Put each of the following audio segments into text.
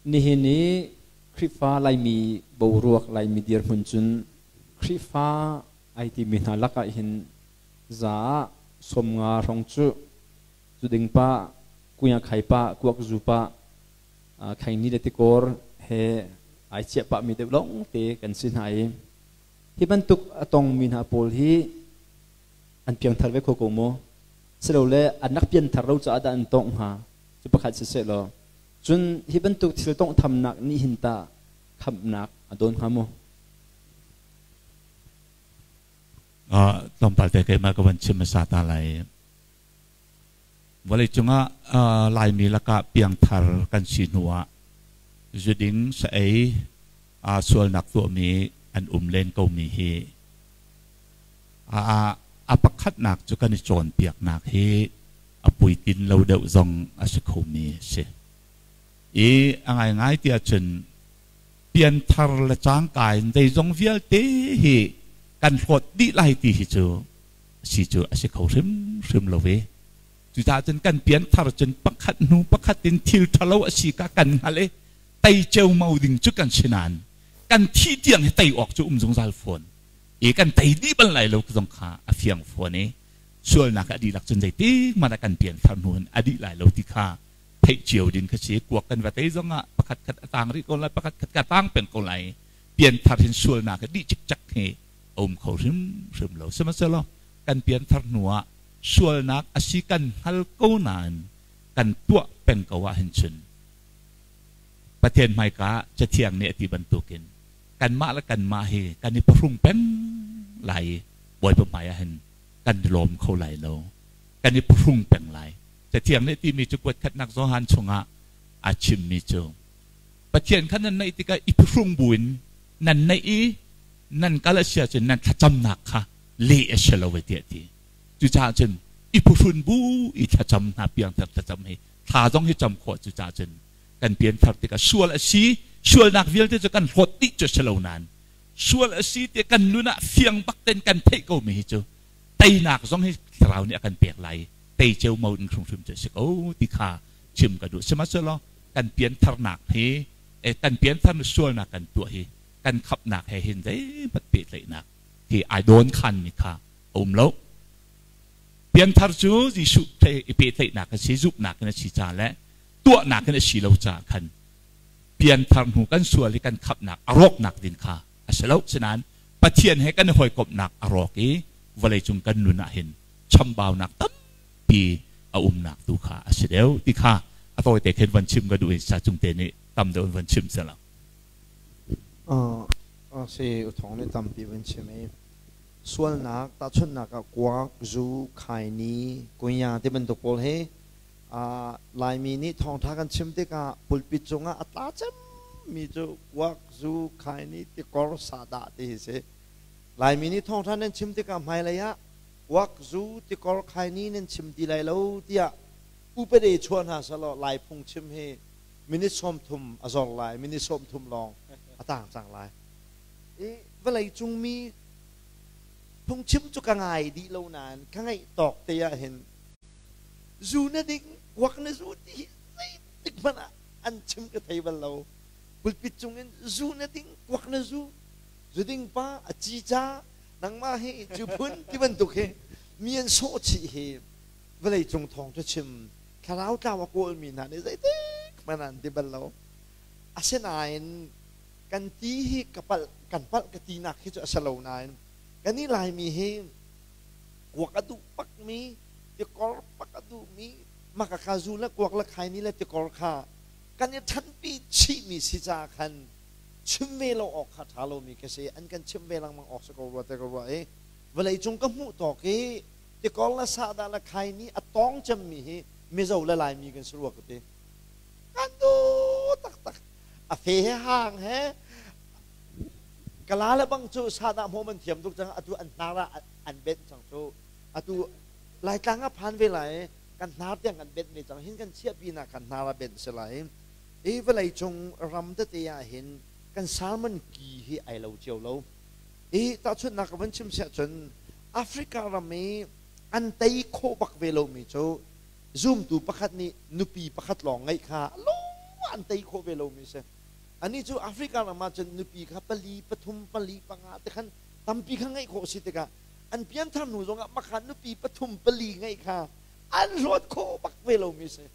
Nihin i Khrihfa Laimi boruak Laimi dirhmun cun Khrihfa ai timi hna lakah hin za ah 50 hrawng cu zuding pa, kunya khai pa, kuak zu pa, khaini le tikor he ai chiah pahmi deuh lawng te kan si hna i hi bantuk a tongmi hna pawl hi an piangthar ve kho ko maw? Silole an rak pianthar lo caah dah an tongh hnga? Cu pakhat siseh law cun hi bantuk thil tonghthamnak nih hin tah khamhnak a dawn hnga maw? Tlawmpal te keimah ka van chim hmasa ta lai. Vawleicung ah Laimi lakah piangthar kan si hnu ah zuding sa-ei sualnak tuahmi an um len komi hi a pakhatnak cu kan i cawnpiaknak hi a puitlin lo deuh zong a si khomi a si. I a ngaingai ti ahcun pianthar le cangka in zeizong vialte hi kan hlawt dih lai ti hi cu si cu a si kho hrimhrim lo ve. Cucaah cun kan pianthar cun pakhat hnu pakhat in thil ṭhalo a si ka kan hngalh i tei ceumau ding cu kan si nain kan thih tiang hi tei awk cu um zungzal fawn. I kan tei dih bal lai lo zong kha a fiang fawn i sualnak a dihlak cun zeitik hmanh ah kan pianthar hnu in a dih lai lo ti kha theih cio ding kha si. Kuak kan va tei zong ah pakhat khat a tang rih ko lai, pakhat khat ka tang peng ko lai. Pianthar hin sualnak a dih cikcak hi a um kho hrimhrim lo. Sihmanhsehlaw kan pianthar hnu ah sualnak a si kan hngal ko nain kan tuah peng ko ahhin cun Pathian hmaika ah Cathiang nih a ti bantukin kanmah le kanmah hi kan i phuhrung peng lai i Bawipa hmai ah hin kan i lawm kho lai lo. Kan i phuhrung peng lai. Cathiang nih timi cu kuatkhatnak Johan chungah a chimmi cu Pathian kha nan naih tikah i phuhrung buin nan naih i nan kal a si ahcun nan thlacamnak kha leh a si lo ve tiah a ti. Cucaah cun i phuhrun bu i thlacam hna piangthar thlacam hi thla zong hi cam khawh cucaah cun kan pianthar tikah sual a si sualnak vialte cu kan hlawt dih cu a si lo nain sual a si ti kan nun ah fiang bak ten kan theih ko mi hi cu teinak zong hi thlarau nih a kan pek lai tei ceumau in hrimhrim cu a si ko ti kha chim ka duh. Sihmanhsehlaw kan piantharnak hi kan pianthar sualnak kan tuah hi kan khapnak he hin zeihmanh pehtlaihnak hi ai dawn khanmi kha a um lo. Pianthar cu Jesuh i pehtlaihnak a si, zumhnak in a si ca le tuahnak in a si lo caah khan pianthar hnu kan sual i kan khapnak a rawknak ding kha a si lo. Sinain Pathian he kan i hawikomhnak a rawk i vawleicung kan nun ah hin chambaunak tampi a umnak tu kha a si deuh ti kha a tawite khin van chim ka duh i sa cung te nih tam deuh in van chim selaw. Si uthong nih tampi van chim i sualnak tahchunhnak ah kuak, zu, khaini, kunya ti bantuk pawl hi Laimi nih thawngṭha kan chim tikah pulpit cungah a tla cemmi cu kuak, zu, khaini, tikor, sahdah ti hi si. Laimi nih thawngṭha nan chim tikah hmailei ah kuak, zu, tikor, khaini nan chim ti lai lo tiah upade chuah hna selaw Lai phungchim hi minute 30 a zor lai, minute 30 lawng a tang cang lai. I vawlei cung mi phungchim cu ka ngai dih lo nain ka ngaih tawk te ah hin zu na ding, kuak na zu ti hi zeitik hmanh ah an chim ka thei bal lo. Pulpit cung in zu na ding, kuak na zu, zu ding pa a ci ca nangmah hi cu phun ti bantuk hi mi an sawh chih hi vawlei cung thawng cu chim thlarau tlau a kawlmi hna nih zeitik hmanh an ti bal lo. Asinain kan ti hi ka palh kan palh ka tinak hi cu a si lo nain kan i Laimi hi kuak a duh bakmi tikor bak a duhmi maka kha zu le kuak le khaini le tikor kha kan i ṭhanpi chihmi si caah khan chim ve lo awk kha ṭha lomi ka si an kan chimh ve lengmang awk si ko rua te ka ruah i vawlei cung ka hmuh tawk i tikor le sahdah le khaini a tawng cemmi hi Mizo le Laimi kan si rua ka ti kan duh taktak a fe he hang he kala le bang cu sahdah hmawm an thiam tuk cang atu an hnar ah an benh cang cu atu Laitlang ah phan ve lai kan hnar tiang kan benh ve cang hin kan chiahpi nak kan hnar ah benh si lai hi vawlei cung ram tete ah hin kan salmon ki hi ai lo cio lo i tahchunhnak ka van chim siah cun Africa ram i an tei khawh bak ve lomi cu zumtu pakhat nih nupi pakhat lawng ngeih kha lung an tei khawh ve lomi si. Ani cu Africa ram ah cun nupi kha pali, pathum, pali, panga te khan tampi kha ngeih khawh si tikah an pianthar hnu zongah makha nupi pathum pali ngeih kha an hlawt khawh bak ve lomi si.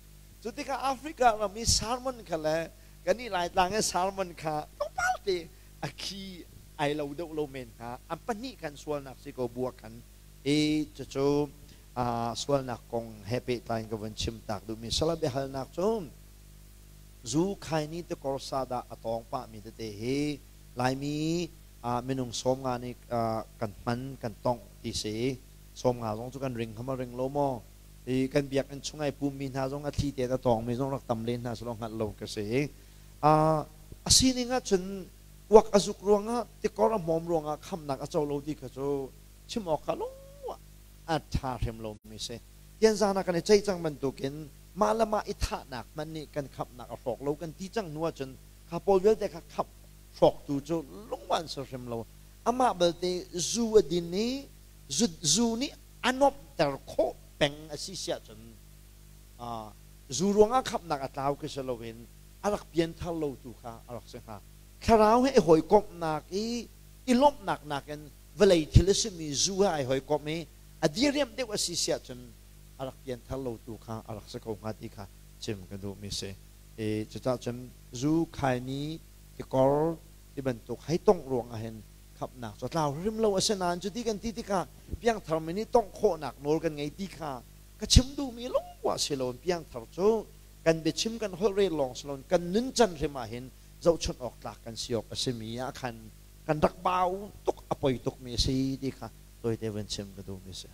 Cu tikah Africa ram i sermon kha le kan i Laitlang i sermon kha tlawmpal te a khi ai lo deuh lo men hnga. An pahnih khan sualnak si ko bua khan i cucu sualnak kong he pehtlai in ka vun chim tak duhmi sala biahalnak cu zu khaini tikor sadah a tawng pahmi tete hi Laimi minung 50 nih kan hman kan tongh ti si. 50 zong cu kan ring kha ma ring lo maw? I kan biakinn chung ai pummi hna zong a thli tein a tawngmi zong rak tam len hna selaw hngalh lo ka si. A sining ahcun kuak a zuk ruangah tikor a hmawm ruangah khamnak a co lo ti kha cu chim awk kha lung a ṭha hrim lomi si. Tianzan ah kan i ceih cang bantukin mah le mah i thahnak hmanh nih kan khamhnak a hrawk lo kan ti cang hnu ahcun kha pawl vialte kha khamh hrawktu cu lungwan si hrim lo. Amah belte zu a din i zu nih a nuamhter khawh peng a si si ahcun zu ruangah khamhnak a tlau khi si loin a rak pianthar lo tu kha a rak si hnga. Thlarau he i hawikomhnak i i lawmhnak nakin vawlei thil a simi zu he ai hawikomh i a diriamh deuh a si si ahcun a rak pianthar lo tu kha a rak si ko hnga ti kha chim ka duhmi si. I cucaah cun zu khaini tikor ti bantuk hei tongh ruangah hin khamhnak cu a tlau hrim lo. Asinain cuti kan ti tikah piangthar mi nih tongh khawhnak nawl kan ngei ti kha ka chim duhmi lungwa si loin piangthar cu kan biachim kan holh rel lawng si loin kan nuncan hrim ah hin zohchunh awk tlak kan si awk a simi ah khan kan rak bau tuk, a poi tukmi a si ti kha tawite van chim ka duhmi a si.